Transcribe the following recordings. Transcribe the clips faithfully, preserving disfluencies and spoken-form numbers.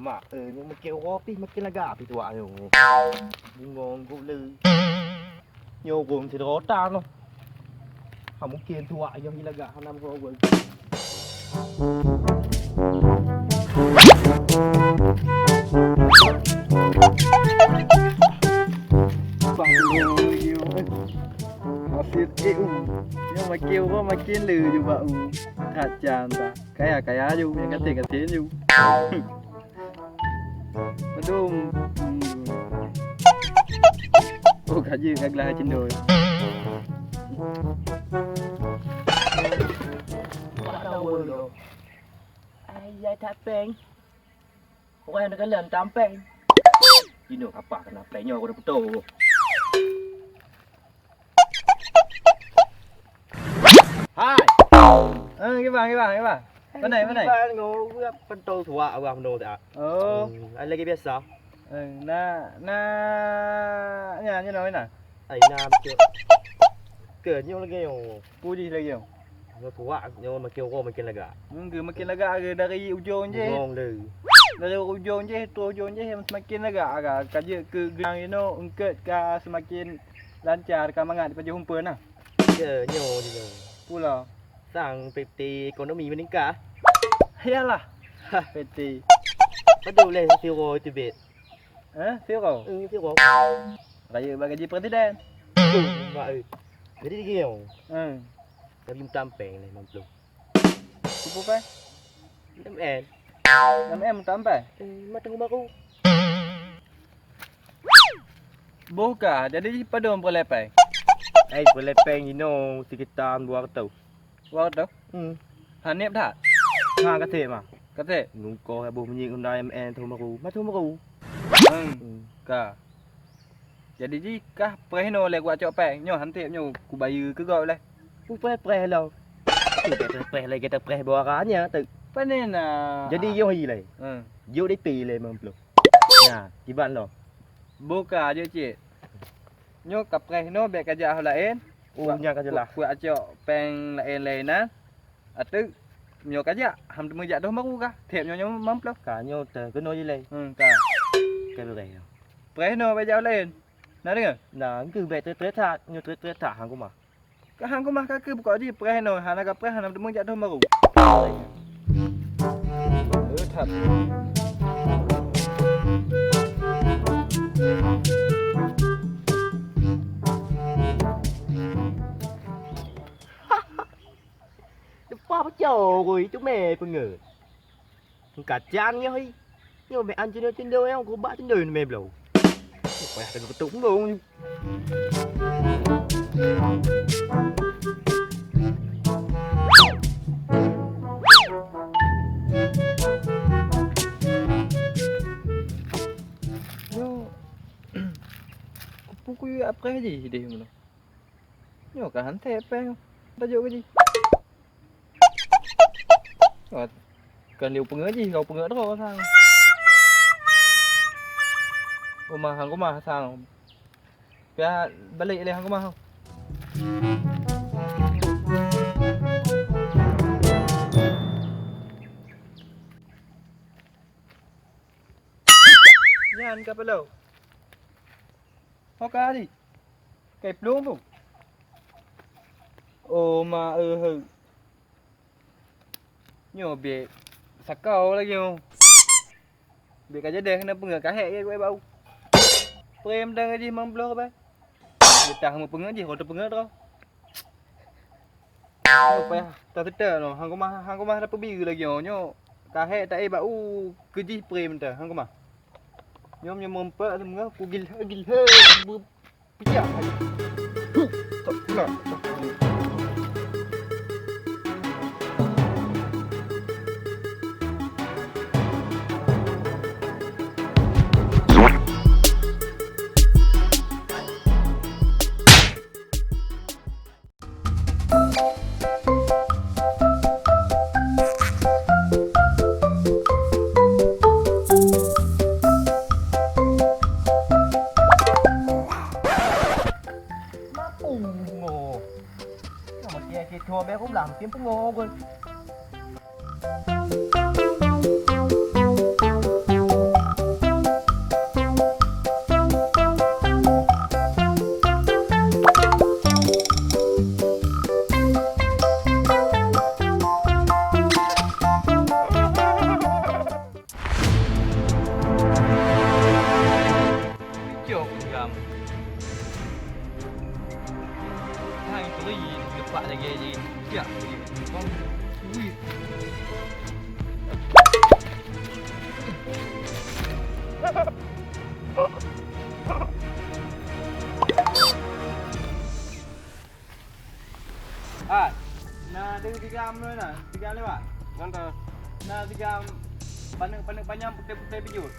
Mak, eh, nyoe makin uroe pih makin lagak pih tuak nyoe. Bungong gop le. Nyoe ureueng sidroe tan noh. Ha, mungken tuak nyoe lagak hana meurugoe. Asyik, eh, u. Nyoe makin uroe makin le ju bak u. That can ta. Kaya-kaya ju, nyang gasien-gasien ju. Aduh. Hmm. Oh, ka jeuet ka glah cendol. Ai, ya that péng. Orang nyang teukalon tam péng. Inoe apa kena péng nyoe udah beutôi. Hai. Eh, kiban, kiban, kiban. Panai, panai. Kiban ngo, ureueng pentol suak ureueng meunoe tak. Oh. Hmm, ai lagèe biasa. Eh, na, na, nya, nya, na, na. Ai na beutôi. Ke nyoe lagèe nyoe. Pu jih lagèe nyoe. Nyoe suak nyoe makin uroe makin lagak. Hmm, ke makin lagak ke dari ujong jih. Ujong le. Dari ujong jih, tu ujong jih semakin lagak ka. Ka jeuet keu geunang inoe eungkot ka semakin lancar ka mangat dipajoh umpun nah. Ya, nyoe jinoe. Pula. Sang P T ekonomi meningkat. Yalah. Ha, P T. Padum lé siro teubiet? Eh, siro? Eh, siro. Rayeuk bak gaji presiden. Mak, eh. Jadi lagèe nyoe. Hmm. Tapi meutam péng lé limong ploh. Cukup, eh? M N. M N meutam péng? Eh, mata baru. Boh ka, jadi padum peureulèe péng? Ai, peureulèe péng inoe sekitar dua ratus. Dua ratus? Hmm. Hanép that? Ha, ka sép mah. Ka sép? Nungko boh minyeuk Honda M N tahun baru. Mah tahun baru. Hmm. Hmm. Ka. Jadi jih kah preh inoe lé kucok péng. Nyoe han sép nyoe kubayeue keu gob lé. Kupreh-preh lom. Preh-preh lé kita preh bawara nyan tu. Pane na. Jadi yoh i lé. Hmm. Jok D P lé limong ploh. Nah, kiban lom. Boh ka jeuet cit. Nyoe ka preh inoe bèk ka jak ho laén. Oh, nyan ka jeulaih. Kucok péng laén-laén nyan. Ateueh nyoe ka jak, han teumèe jak doh baru kah? Sép nyoe nyoe limong ploh. Ka nyoe teuh keunoe jilai. Hmm, ka. Ka beureh nyoe. Preh inoe bèk jak ho laén. Na deungö? Na, engkeu bèk trép-trép that, nyoe trép-trép that han keumah. Ka han keumah ka keuh bukon jih preh inoe, hana ka preh hana teumèe jak doh baru. Eh, that. Leupah peucok rui teumèe peungeuet. Kacang nyoe, nyoe mè an cindoi-cindoi nyang kubak cindoi mè bloe. Payah teuka keutuk punggong. Nyoe, kupu kuyu apreh jih deh meunoe. Nyoe ka han tép péng. Tajok keu jih. Wah, kan lieu peungeuet jih, kau peungeuet droe sang. Uma hang keumah sang. Pih balek lé hang keumah. Nyan ka peulo. Ho ka di. Kai plueng tu. Oh, ma, eh, heu. Nyoe biet sakau lagi nyoe. Biet ka jadeh keuneuk peungeuet ka hék, ya, bau. Prem dang jih limong ploh bai. Geutah meupeungeuet jih, rot peungeuet droe. Nyoe payah taseutôt nyoe, hang keumah, hang keumah tapeubi lagi nyoe. Nyoe ka hék taéh bak u keujih prem teuh, hang keumah. Nyoe meunyoe meurumpok, meunyoe kugil, gil, he, bu-, pijak. Huh, tak pula. Mapu bungo. Nama kia ke thua bek ulang tim pungo gue. Wih. Hai, na deuh tigam na, tigam lewat. Ngon ta. Na tigam paneuk-paneuk panyang putéh-putéh bijut.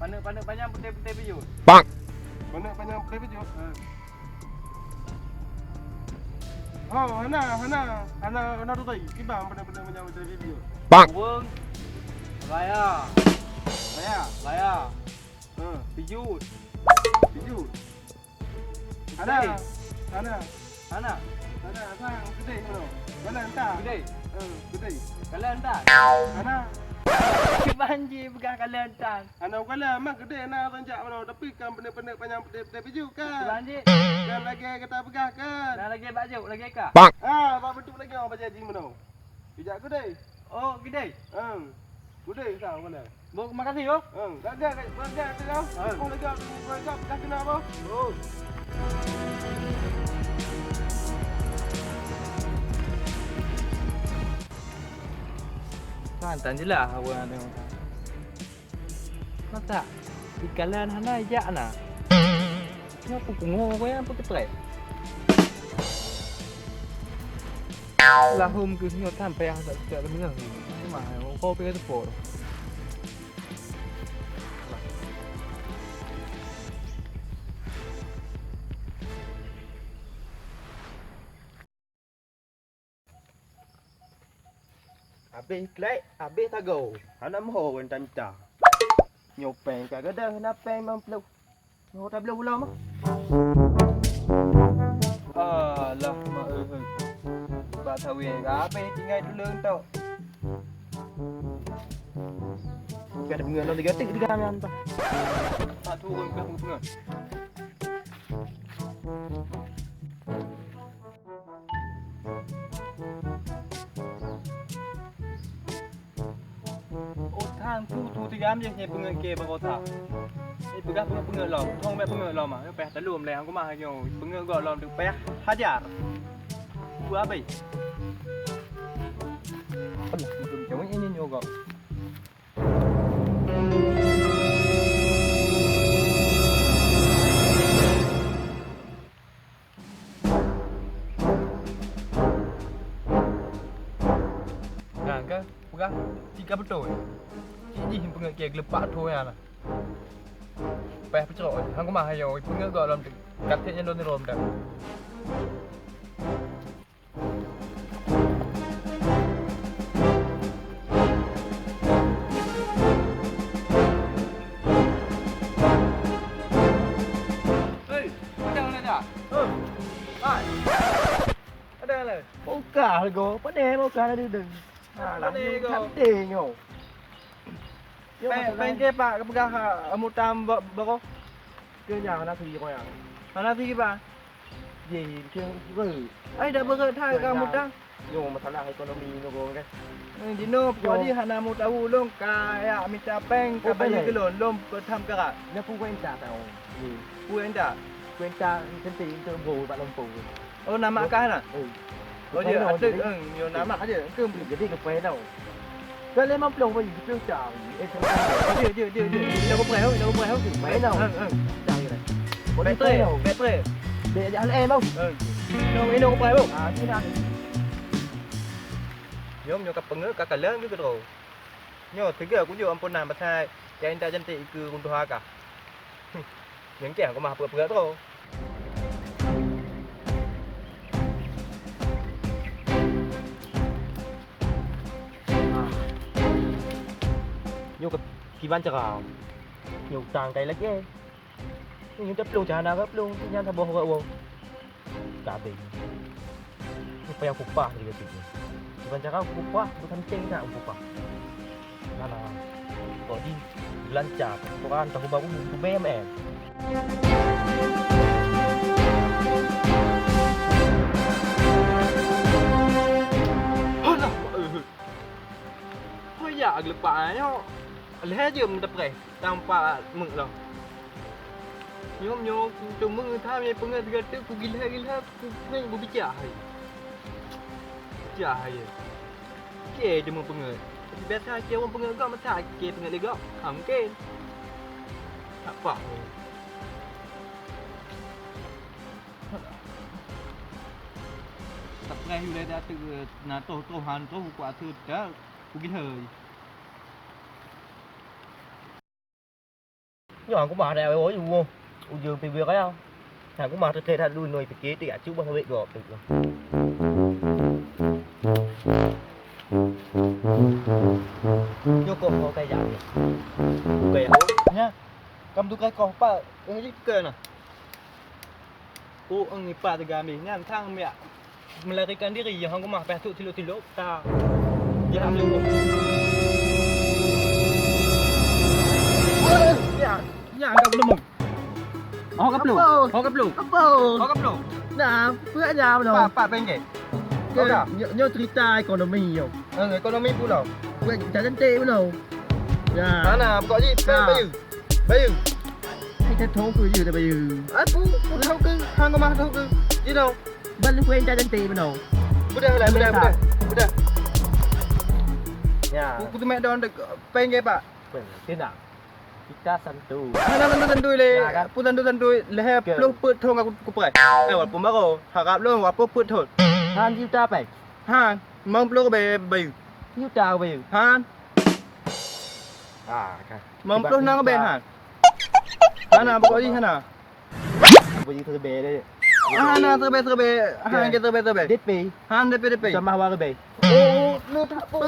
Paneuk-paneuk panyang putéh-putéh bijut. Bang. Paneuk panyang putéh bijut? Ha. Oh, hana, hana, hana, hana tutai. Kiban paneuk-paneuk panyang putéh bijut? Bang. Ureueng. Raya. Raya. Raya. Ha. Bijut. Bijut. Hana. Hana. Hana. Hana, sang, keudéh nyoe. Kalon tan. Keudéh. Eh, keudéh. Kalon tan. Hana. Kiban jih peugah kalon tan. Hana kalon, mak keudéh na ureueng jak meunoe, tapi kan paneuk-paneuk panyang putéh-putéh bijut kan. Kiban jih. Kan lagèe gata peugah kan. Nah, lagèe bak jok, lagèe ka. Ah, bak beutôi lagèe nyoe bak janji meunoe. Bijak keudéh. Oh, keudéh. Em. Keudéh sang meunoe. Boh, makasih, boh. Em, gagah, gagah, gagah, gagah. Em. Oh, lega, lega, lega, lega, kena, boh. Oh. Kan tan jeulaih awak ada. Masak, ikalon hana jak na. Nyoe peue pungo ko nyang peue teupreh. Lahom keuh nyoe tan payah tak cok deungoe. Cuma ko payah teupok. Abéh klek, abéh sagoe. Hana meuho ureueng tamita. Nyoe péng ka gadôh, na péng limong ploh. Nyoe tabloe ulo mah. Alah, mak euy. Bak sawé ka abéh tinggai tuleueng tok. Ka teungoh lom tiga tik tiga nyan bah. Tak turun ka teungoh. Oh, thang tu, tu tigam jih nyan peungeut keu bak kota. Ni peugah peungeut-peungeut lom, thong bèk peungeut lom ah. Payah talom lé hang kumah nyoe. Peungeut gob lom tu payah hajar. Dua abéh. Peunah meucum-cum ini nyoe gob. Nah, ka peugah cit ka beutôi. Cit jih peungeut keu geulepak tho nyan lah. Payah peucrok, hang kumah ayo peungeut gob lom ka trép nyan lôn rom dah. Hei, ada orang ada? Hei. Hai. Ada orang? Buka lagu. Pandai buka ada duduk. Ha, pandai lagu kau. Cantik kau. Yo, péng, masalah péng keu pak peugah, ha, mutam ba-, baroe. Keu nyan hana sigi koyak. Hana sigi, Pak? Jih, keu beureuk. Ai, dak beureuk that ka mutam. Yo, masalah ekonomi nanggroe kan. Eh, jinoe pokok jih hana meuteumé ulôn ka yak mita péng ka bayeue keu lôn, lôn peutham karat. Nyan peue kuenta tau. Kuenta? Kuenta teuntèe untuk bro bak lampôh. Oh, nama kah na? Eh. Oh, jeuet, ateueh, eh, nyoe nama jeuet. Keu jadi keupai tau. Ka lima puluh bayi, betul tak? Eh, oh, jeuet, jeuet, jeuet, jeuet. Ina kupai, oh, ina kupai, oh. Main tau. Eh, eh. Dah, ya. Baterai, baterai. Dia ajak hal eh, bang. Eh. Ina, ina kupai, bang. Ah, ni dah. Nyoe, nyoe ka peungeut, ka kalon keu keudroe. Nyoe teuga kujok amponan pasai jak intat cantik keu runtuha kah. Nyang kèe kumah peuet-peuet droe. Nyoe kiban cara. Nyoe utang kai lagèe. Nyoe taplueng cara na ka plueng, nyan saboh uroe. Ka abéh. Nyoe payah kupah lagèe tu. Kiban cara kupah, bukan teng nak kupah. Nah, nah. Kok di lancar, koran tahu baru tu B M M. Hana, eh. Hoyak geulepak nyoe. Lhèe jeuem meuteupréh. Tampak meuk lom. Nyoe, nyoe, kuteumeung that mé peungeut sigoe teuk kugilhèe-gilhèe, kupeuet bubicah hai. Bicah hai. Kèe deungon peungeuet. Biasa kèe ureueng peungeuet gob, masa kèe peungeuet lé gob? Ha, mungken. Tak apa. Surprise ulèe dak teuk na toh-toh han toh ku ateueh dak ku gilhôi. Nyoe aku mah ada awak woe, ujeuen pih beu kaya. Aku mah teutek that dulu noi pikir tik acu bah sawet gob tu. Nyoe kok kok kaya. Bukan ya. Nya. Kam tukai koh pat, eh, jih ke na. Oh, eng ipat teuga mi nyan thang miak melarikan diri yang hang rumah payah tuk tilok-tilok ta. Dia ambil. Ya, ya enggak belum. Oh, kaplu. Oh, kaplu. Kaplu. Oh, kaplu. Nah, peue aja belum. Pak, pak bengke. Nyoe cerita ekonomi nyoe. Eh, ekonomi pulau. Bukan cantik belum. Ya. Mana pokok jih, bayu. Bayu. Hai, dah tahu ke je dah bayu. Aku, aku tahu ke, hang mah tahu ke. You know. Ban lu kueh cantik benar. Udah lah, udah, udah. Udah. Ya. Aku tu mek daun dek peng ke, Pak. Peng, tenang. Kita santu. Mana santu-santu le? Ya, kan? Pun santu-santu leheh ploh peuet thon aku kuperai. Eh, walaupun baru, harap lom walaupun peuet thon. Han juta peng. Han, limong puluh ribu bayu. Juta bayu. Han. Ah, kan. Limong puluh enam ribu han. Hana, pokok jih hana. Bagi terbeh deh. Ah, hana terbeh-terbeh. Hana ke terbeh-terbeh. D P. Han D P D P. Tambah dua ribu. Oh, lu tak apa.